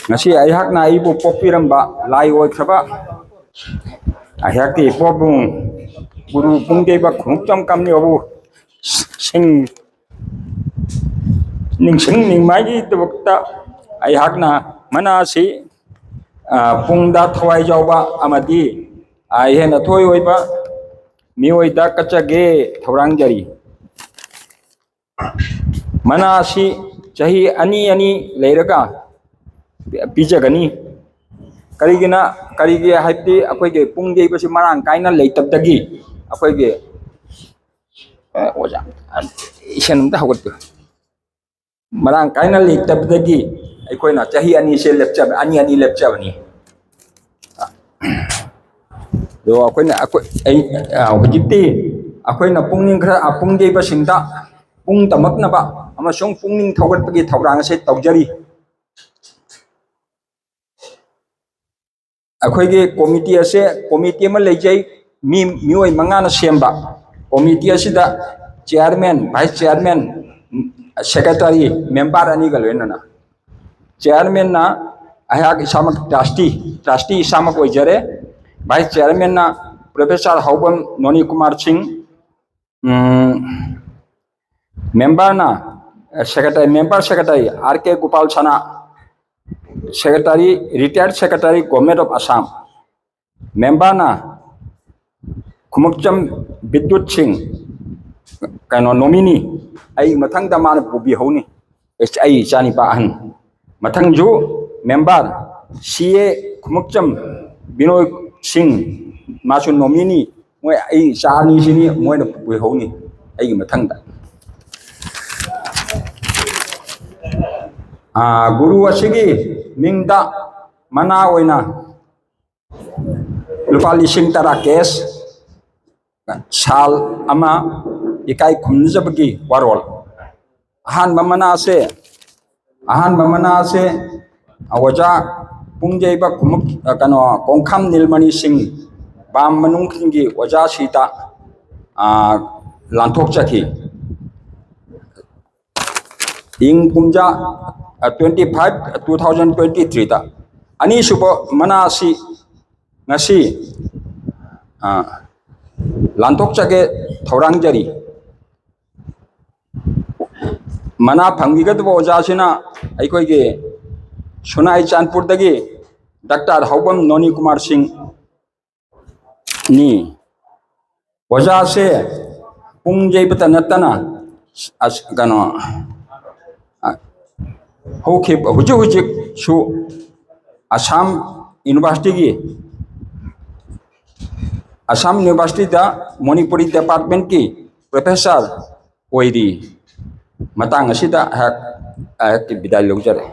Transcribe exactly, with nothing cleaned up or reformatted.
ꯉꯁꯤ ꯑꯩꯍꯥꯛꯅ ꯑꯩꯕꯨ ꯄꯣꯛꯄꯤꯔꯝꯕ ꯂꯥꯏ ꯑꯣꯏꯈ꯭ꯔꯕ ꯑꯩꯍꯥꯛꯀꯤ ꯏꯄꯣꯕꯨꯡ ꯒꯨꯔꯨ ꯄꯨꯡꯗꯩꯕ ꯈꯣꯡꯎꯞꯆꯝ ꯀꯝꯅꯤꯕꯨ ꯁꯤꯡ ꯅꯤꯡꯁꯤꯡꯅꯤꯡꯉꯥꯏꯒꯤꯗꯃꯛꯇ ꯑꯩꯍꯥꯛꯅ ꯃꯅꯥ ꯑꯁꯤ, ꯑ, ꯄꯨꯡꯗ ꯊꯋꯥꯏ ꯌꯥꯎꯕ ꯑꯃꯗꯤ, ꯑ, ꯍꯦꯟꯅ ꯊꯣꯏ ꯑꯣꯏꯕ ꯃꯤꯑꯣꯏꯗ ꯀꯠꯆꯒꯦ ꯊꯧꯔꯥꯡꯖꯔꯤ꯫ ꯃꯅꯥ ꯑꯁꯤ ꯆꯍꯤ ꯑꯅꯤ ꯑꯅꯤ ꯂꯩꯔꯒ ꯄꯤꯖꯒꯅꯤ꯫ ꯀꯔꯤꯒꯤꯅ, ꯀꯔꯤꯒꯤ ꯍꯥꯏꯕꯗꯤ ꯑꯩꯈꯣꯏꯒꯤ ꯄꯨꯡ ꯌꯩꯕꯁꯤ ꯃꯔꯥꯡ ꯀꯥꯏꯅ ꯂꯩꯇꯕꯗꯒꯤ ꯑꯩꯈꯣꯏꯒꯤ, ꯑꯦ, ꯑꯣꯖꯥ, ꯏꯁꯟ ꯑꯝꯇ ꯍꯧꯒꯠꯄꯤꯌꯨ꯫ ꯃꯔꯥꯡ ꯀꯥꯏꯅ ꯂꯩꯇꯕꯗꯒꯤ ꯑꯩꯈꯣꯏꯅ ꯆꯍꯤ ꯑꯅꯤꯁꯦ ꯂꯦꯞꯆꯕ, ꯑꯅꯤ ꯑꯅꯤ ꯂꯦꯞꯆꯕꯅꯤ꯫ ꯑꯗꯣ ꯑꯩꯈꯣꯏꯅ, ꯑꯩꯈꯣꯏ, ꯑꯩ, ꯑ, ꯍꯧꯖꯤꯛꯇꯤ ꯑꯩꯈꯣꯏꯅ ꯄꯨꯛꯅꯤꯡ ꯈꯔ, ꯑ, ꯄꯨꯡ ꯌꯩꯕꯁꯤꯡꯗ ꯄꯨꯡ ꯇꯝꯃꯛꯅꯕ ꯑꯃꯁꯨꯡ ꯄꯨꯛꯅꯤꯡ ꯊꯧꯒꯠꯄꯒꯤ ꯊꯧꯔꯥꯡ ꯑꯁꯦ ꯇꯧꯖꯔꯤ꯫ ꯑꯩꯈꯣꯏꯒꯤ ꯀꯣꯃꯤꯇꯤ ꯑꯁꯦ, ꯀꯣꯃꯤꯇꯤ ꯑꯃ ꯂꯩꯖꯩ, ꯃꯤ, ꯃꯤꯑꯣꯏ ꯃꯉꯥꯅ ꯁꯦꯝꯕ꯫ ꯀꯣꯃꯤꯇꯤ ꯑꯁꯤꯗ chairman, vice chairman, secretary, member ꯑꯅꯤꯒ ꯂꯣꯏꯅꯅ꯫ ꯆꯤꯌꯥꯔꯃꯦꯟꯅ ꯑꯩꯍꯥꯛ ꯏꯁꯥꯃꯛ ꯇ꯭ꯔꯁꯇꯤ, ꯇ꯭ꯔꯁꯇꯤ ꯏꯁꯥꯃꯛ ꯑꯣꯏꯖꯔꯦ꯫ ꯚꯥꯏꯁ ꯆꯤꯌꯥꯔꯃꯦꯟꯅ ꯄ꯭ꯔꯣꯐꯦꯁꯔ ꯍꯥꯎꯕꯝ ꯅꯣꯅꯤ ꯀꯨꯃꯥꯔ ꯁꯤꯡ, ꯎꯝ, ꯃꯦꯝꯕꯔꯅ, ꯑ, secretary, member secretary R K Gopal Sana, secretary, retire secretary, government of Assam. ꯃꯦꯝꯕꯔꯅ ꯈꯨꯃꯨꯛꯆꯝ ꯕꯤꯗ꯭ꯌꯨꯠ ꯁꯤꯡ, ꯀꯩꯅꯣ, ꯅꯣꯃꯤꯅꯤ꯫ ꯑꯩ ꯃꯊꯪꯗ ꯃꯥꯅ ꯄꯨꯕꯤꯍꯧꯅꯤ꯫ ꯑꯩ ꯏꯆꯥꯅꯤꯄꯥ ꯑꯍꯟ꯫ ꯃꯊꯪꯁꯨ ꯃꯦꯝꯕꯔ ꯁꯤ ꯑꯦ ꯈꯨꯃꯨꯛꯆꯝ ꯕꯤꯅꯣꯏ ꯁꯤꯡ, ꯃꯥꯁꯨ ꯅꯣꯃꯤꯅꯤ꯫ ꯃꯣꯏ ꯑꯩ ꯏꯆꯥ ꯑꯅꯤꯁꯤꯅꯤ, ꯃꯣꯏꯅ ꯄꯨꯍꯧꯅꯤ ꯑꯩꯒꯤ ꯃꯊꯪꯗ꯫ ꯑꯥ, ꯒꯨꯔꯨ ꯑꯁꯤꯒꯤ ꯃꯤꯡꯗ ꯃꯅꯥ ꯑꯣꯏꯅ ꯂꯨꯄꯥ ꯂꯤꯁꯤꯡ ꯇꯔꯥ ꯀꯦꯁ, ꯁꯥꯜ ꯑꯃ, ꯏꯀꯥꯏ ꯈꯨꯝꯅꯖꯕꯒꯤ ꯋꯥꯔꯣꯜ꯫ ꯑꯍꯥꯟꯕ ꯃꯅꯥꯁꯦ, ꯑꯍꯥꯟꯕ ꯃꯅꯥꯁꯦ ꯑꯣꯖꯥ ꯄꯨꯡꯖꯩꯕ ꯈꯨꯃꯨꯛ, ꯀꯩꯅꯣ, ꯀꯣꯡꯈꯥꯝ ꯅꯤꯜꯃꯅꯤ ꯁꯤꯡ ꯕꯥꯝ ꯃꯅꯨꯡꯒꯤ ꯑꯣꯖꯥꯁꯤꯗ, ꯑ, ꯂꯥꯟꯊꯣꯛꯆꯈꯤ꯫ ꯏꯪ ꯀꯨꯝꯖꯥ twenty five two thousand twenty ꯊ꯭ꯔꯤꯗ꯫ ꯑꯅꯤꯁꯨꯕ ꯃꯅꯥ ꯑꯁꯤ ꯉꯁꯤ, ꯑ, ꯂꯥꯟꯊꯣꯛꯆꯒꯦ ꯊꯧꯔꯥꯡꯖꯔꯤ꯫ ꯃꯅꯥ ꯐꯪꯕꯤꯒꯗꯕ ꯑꯣꯖꯥꯁꯤꯅ ꯑꯩꯈꯣꯏꯒꯤ ꯁꯨꯅꯥꯏ ꯆꯥꯟꯄꯨꯔꯗꯒꯤ ꯗꯥꯛꯇꯔ ꯍꯥꯎꯕꯝ ꯅꯣꯅꯤ ꯀꯨꯃꯥꯔ ꯁꯤꯡꯅꯤ꯫ ꯑꯣꯖꯥꯁꯦ ꯄꯨꯡ ꯌꯩꯕꯇ ꯅꯠꯇꯅ ꯑꯁ, ꯀꯩꯅꯣ, ꯑ, ꯍꯧꯈꯤꯕ, ꯍꯧꯖꯤꯛ ꯍꯧꯖꯤꯛꯁꯨ ꯑꯁꯥꯝ ꯌꯨꯅꯤꯚꯔꯁꯤꯇꯤꯒꯤ, ꯑꯁꯥꯝ ꯌꯨꯅꯤꯚꯔꯁꯤꯇꯤꯗ ꯃꯅꯤꯄꯨꯔꯤ ꯗꯤꯄꯥꯔꯠꯃꯦꯟꯀꯤ ꯄ꯭ꯔꯣꯐꯦꯁꯔ ꯑꯣꯏꯔꯤ꯫ ꯃꯇꯥꯡ ꯑꯁꯤꯗ ꯑꯩꯍꯥꯛ, ꯑꯩꯍꯥꯛꯀꯤ ꯕꯤꯗꯥꯏ ꯂꯧꯖꯔꯦ꯫